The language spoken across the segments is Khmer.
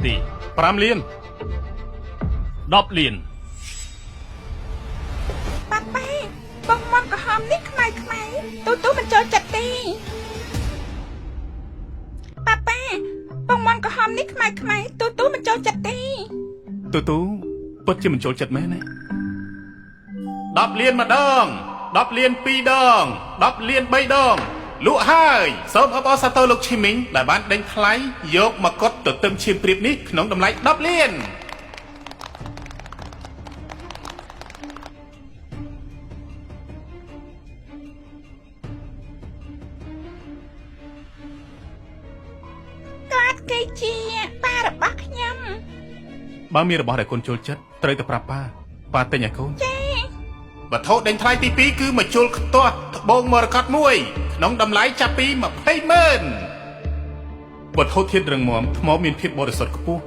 ទេ 5លាន 10លាន ប៉ាប៉ាបងមន់ក្រហមនេះខ្មៅខ្មៅទូទូមិនចូលចិត្តទេប៉ាប៉ាបងមន់ក្រហមនេះខ្មៅខ្មៅទូទូមិនចូលចិត្តទេ ទូទូពិតជាមិនចូលចិត្តមែនទេ10លានម្ដង10លាន2ដង10លាន3ដងលក់ហើយសូមអបអរសាទរលោកឈីមីងដែលបានដេញថ្លៃយកមកុដទទឹមឈាមព្រៀបនេះក្នុងតម្លៃ10លាន គាត់គឺជាប៉ារបស់ខ្ញុំ បើមានរបស់ដែលកូនចូលចិត្តត្រូវតែប្រាប់ប៉ាប៉ាទិញឲ្យកូន ចា វត្ថុដេញថ្លៃទី2គឺមជុលខ្ទាស់ត្បូងមរកតមួយក្នុងតម្លៃចាប់ពី20ម៉ឺនវត្ថុធាតុរឹងមាំថ្មមានភាពបរិសុទ្ធខ្ពស់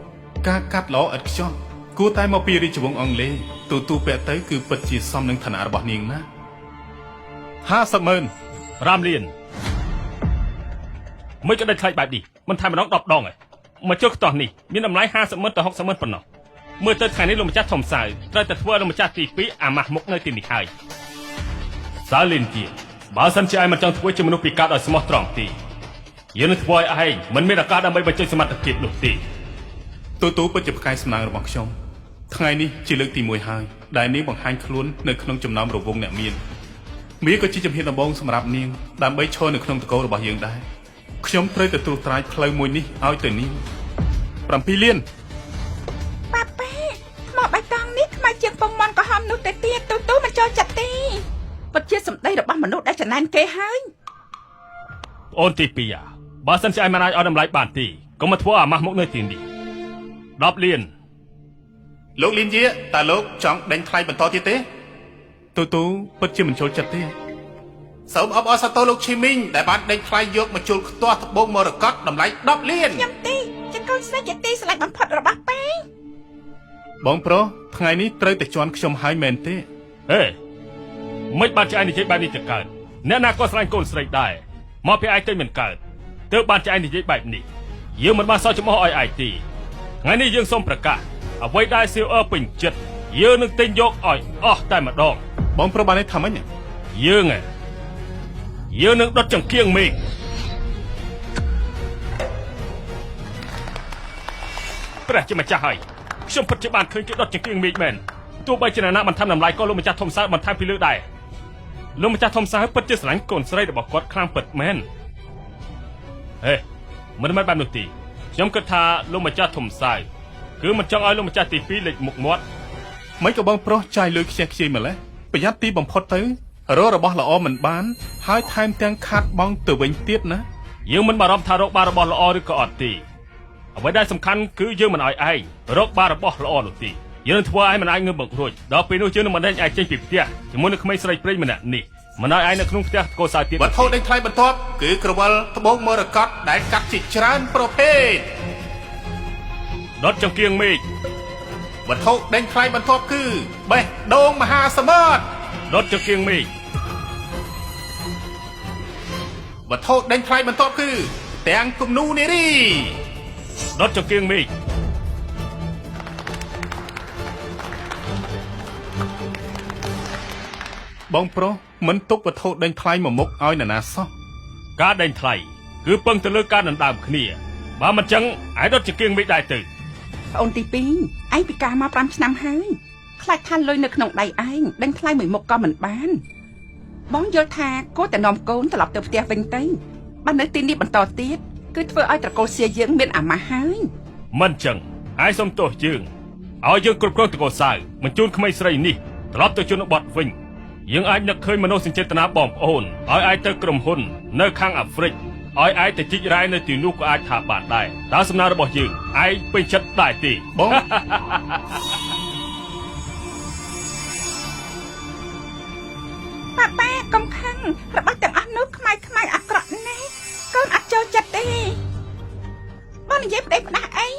ការកាត់ល្អឥតខ្ចោះគួរតែមកពីរាជវង្សអង់គ្លេសទូទូពាក់ទៅគឺពិតជាសមនឹងឋានៈរបស់នាងណា50ម៉ឺន 5លានមិនក៏ដេញថ្លៃបែបនេះមិនថែមម្ដង10ដងឯងមកជុលខ្ទាស់នេះមានតម្លៃ50ម៉ឺនទៅ60ម៉ឺនប៉ុណ្ណោះមើលទៅថ្ងៃនេះលោកម្ចាស់ធំសៅត្រូវតែធ្វើឲ្យលោកម្ចាស់ទី2អាម៉ាស់មុខនៅទីនេះហើយសាលីនជាបើសិនជាឯងមិនចង់ធ្វើជាមនុស្សពិការដោយស្មោះត្រង់ទេយើងនឹងធ្វើឲ្យឯងមិនមានឱកាសដើម្បីបញ្ចេញសមត្ថភាពនោះទេ ទូទូពិតជាផ្កាយសំណាងរបស់ខ្ញុំថ្ងៃនេះជាលើកទី1ហើយដែលនាងបង្ហាញខ្លួននៅក្នុងចំណោមរវងអ្នកមានវាក៏ជាជំហានដំបូងសម្រាប់នាងដើម្បីឈរនៅក្នុងតកូលរបស់យើងដែរខ្ញុំត្រូវតែត្រួសត្រាយផ្លូវមួយនេះឲ្យទៅនាង7លាន ប៉ាប៉ាថ្មបៃតងនេះខ្មៅជាងពងមន់ក្រហមនោះទៅទៀតទូទូមិនចូលចិត្តទេពិតជាសម្ដីរបស់មនុស្សដែលចំណែនគេហើយ ប្អូនទី2អាបើសិនជាឯងមិនអាចឲ្យតម្លៃបានទេកុំមកធ្វើអាម៉ាស់មុខនៅទីនេះ10លាន លោកលីនយាតើលោកចង់ដេញថ្លៃបន្តទៀតទេទូទូពិតជាមិនចូលចិត្តទេសូមអបអរសាទរលោកឈីមីងដែលបានដេញថ្លៃយកមកជុលខ្ទាស់ត្បូងមរកតតម្លៃ10លាន ខ្ញុំទេជាកូនស្រីជាទីស្រឡាញ់បំផុតរបស់ប៉ា បងប្រុសថ្ងៃនេះត្រូវតែជន់ខ្ញុំហើយមែនទេ ហេមិនបានជាឯងនិយាយបែបនេះទៅកើតអ្នកណាក៏ស្រឡាញ់កូនស្រីដែរមកពីឯងទៅមិនកើតទើបបានជាឯងនិយាយបែបនេះយើងមិនបានសោកចំអកឲ្យឯងទេថ្ងៃនេះយើងសូមប្រកាសអ្វីដែលសៀវអើពេញចិត្តយើងនឹងទិញយកឲ្យអស់តែម្ដង បងប្រុសបានន័យថាម៉េច យើងឯងយើងនឹងដុតចង្គៀងមេឃព្រះជាម្ចាស់ហើយខ្ញុំពិតជាបានឃើញគេដុតចង្គៀងមេឃមែនទោះបីជាអ្នកណាបន្ថែមតម្លៃក៏លោកម្ចាស់ធំសើបន្ថែមពីលើដែរលោកម្ចាស់ធំសើពិតជាស្រឡាញ់កូនស្រីរបស់គាត់ខ្លាំងពិតមែនហេមិនមែនបែបនោះទេខ្ញុំគិតថាលោកម្ចាស់ធំសើគឺមិនចង់ឲ្យលោកម្ចាស់ទី2លេចមុខមាត់ មិនក៏បងប្រុសចាយលុយខ្ជះខ្ជាយម្ល៉េះប្រយ័ត្នទីបំផុតទៅរករបស់ល្អមិនបានហើយថែមទាំងខាតបង់ទៅវិញទៀតណា យើងមិនបារម្ភថារកបានរបស់ល្អឬក៏អត់ទេអ្វីដែលសំខាន់គឺយើងមិនឲ្យឯងរកបានរបស់ល្អនោះទេយើងនឹងធ្វើឲ្យមិនអាចងើបមករួចដល់ពេលនោះយើងនឹងមិនដេញឯងចេញពីផ្ទះជាមួយនឹងក្មេងស្រីព្រេងម្នាក់នេះមិនឲ្យឯងនៅក្នុងផ្ទះកូនសៅទៀត វត្ថុដេញថ្លៃបន្ទាប់គឺក្រវិលត្បូងមរកតដែលកាត់ជាច្រើនប្រភេទ ដុតចង្គៀងមេឃ វត្ថុដេញថ្លៃបន្ទាប់គឺបេះដូងមហាសមុទ្រ ដុតចង្គៀងមេឃ វត្ថុដេញថ្លៃបន្ទាប់គឺទាំងគំនូនារី ដុតចង្គៀងមេឃ បងប្រុសមិនទុកវត្ថុដេញថ្លៃមកមុខឲ្យនរណាសោះ ការដេញថ្លៃគឺពឹងទៅលើការដណ្ដើមគ្នាបើមិនចឹងឯងដុតចង្គៀងមេឃដែរទៅ ប្អូនទី2ឯងពិការមក5ឆ្នាំហើយខ្លាចថាលុយនៅក្នុងដៃឯងដេញថ្លៃមួយមុខក៏មិនបានបងយល់ថាគួរតែនាំកូនត្រឡប់ទៅផ្ទះវិញទៅបើនៅទីនេះបន្តទៀតគឺធ្វើឲ្យត្រកូលសៀយើងមានអាម៉ាស់ហើយ មិនចឹងឯងសុំទោសយើងឲ្យយើងគ្រប់គ្រងតកូលសៅបញ្ជូនក្មេងស្រីនេះត្រឡប់ទៅជនបទវិញយើងអាចនឹកឃើញមនោសញ្ចេតនាបងប្អូនឲ្យឯងទៅក្រុមហ៊ុននៅខាងអាហ្វ្រិកឲ្យឯងទៅជីករ៉ែនៅទីនោះក៏អាចថាបានដែរតើសំណើរបស់យើងឯងពេញចិត្តដែរទេ បង ប៉ាប៉ាកុំខឹងរបស់ទាំងអស់នោះខ្មៅខ្មៅអាក្រក់ណាស់កូនអត់ចូលចិត្តទេបងនិយាយប្តីផ្ដាស់អី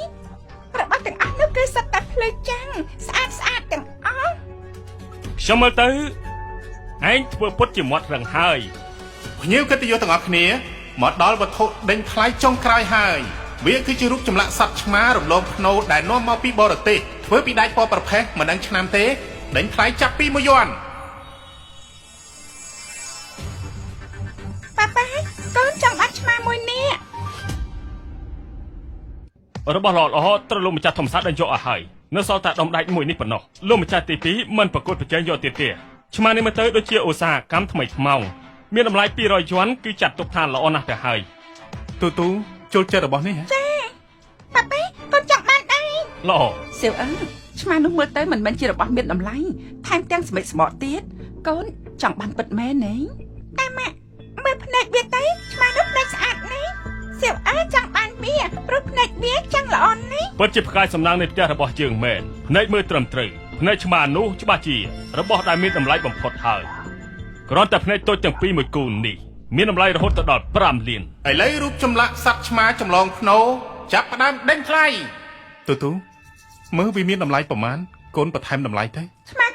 របស់ទាំងអស់នោះគឺសុទ្ធតែភ្លឺចាំងស្អាតស្អាតទាំងអស់ ខ្ញុំមើលទៅឯងធ្វើពុតជាមាត់រឹងហើយ ភ្ញៀវកិត្តិយសទាំងអស់គ្នាមកដល់វត្ថុដេញថ្លៃចុងក្រោយហើយ វាគឺជារូបចម្លាក់សត្វឆ្មារំលងភ្នោដែលនាំមកពីបរទេសធ្វើពីដែកពណ៌ប្រផេះមិនដឹងឆ្នាំទេដេញថ្លៃចាប់ពី1យួន ប៉ាប៉ាកូនចង់បានឆ្មាមួយនេះ របស់ល្អល្អត្រូវលោកម្ចាស់ធំសាដេញយកអស់ហើយនៅសល់តែដុំដែកមួយនេះប៉ុណ្ណោះលោកម្ចាស់ទី2មិនប្រកួតប្រជែងយកទៀតទេឆ្មានេះមើលទៅដូចជាឧស្សាហកម្មថ្មីថ្មោងមានតម្លៃ200យួនគឺចាត់ទុកថាល្អណាស់ទៅហើយ ទូទូចូលចិត្តរបស់នេះហ៎ ប៉ាប៉ាកូនចង់បានដែរ ល្អ សៀវអើឆ្មានោះមើលទៅមិនមែនជារបស់មានតម្លៃថែមទាំងសមិទ្ធស្បកទៀតកូនចង់បានពិតមែនទេតែម៉ាក់មើលភ្នែកវាទៅឆ្មានោះភ្នែកស្អាតណាស់សៀវអើចង់បានវាព្រោះភ្នែកវាចឹងល្អណាស់ ពិតជាផ្កាយសំណាងនៃផ្ទះរបស់យើងមែនភ្នែកមើលត្រឹមត្រូវភ្នែកឆ្មានោះច្បាស់ជារបស់ដែលមានតម្លៃបំផុតហើយគ្រាន់តែភ្នែកតូចទាំងពីរមួយគូនេះមានតម្លៃរហូតទៅដល់5លាន ឥឡូវរូបចម្លាក់សត្វឆ្មាចម្លងភ្នោចាប់ផ្ដើមដេញថ្លៃទូទូមើលវាមានតម្លៃប្រមាណកូនបន្ថែមតម្លៃទៅ ឆ្មា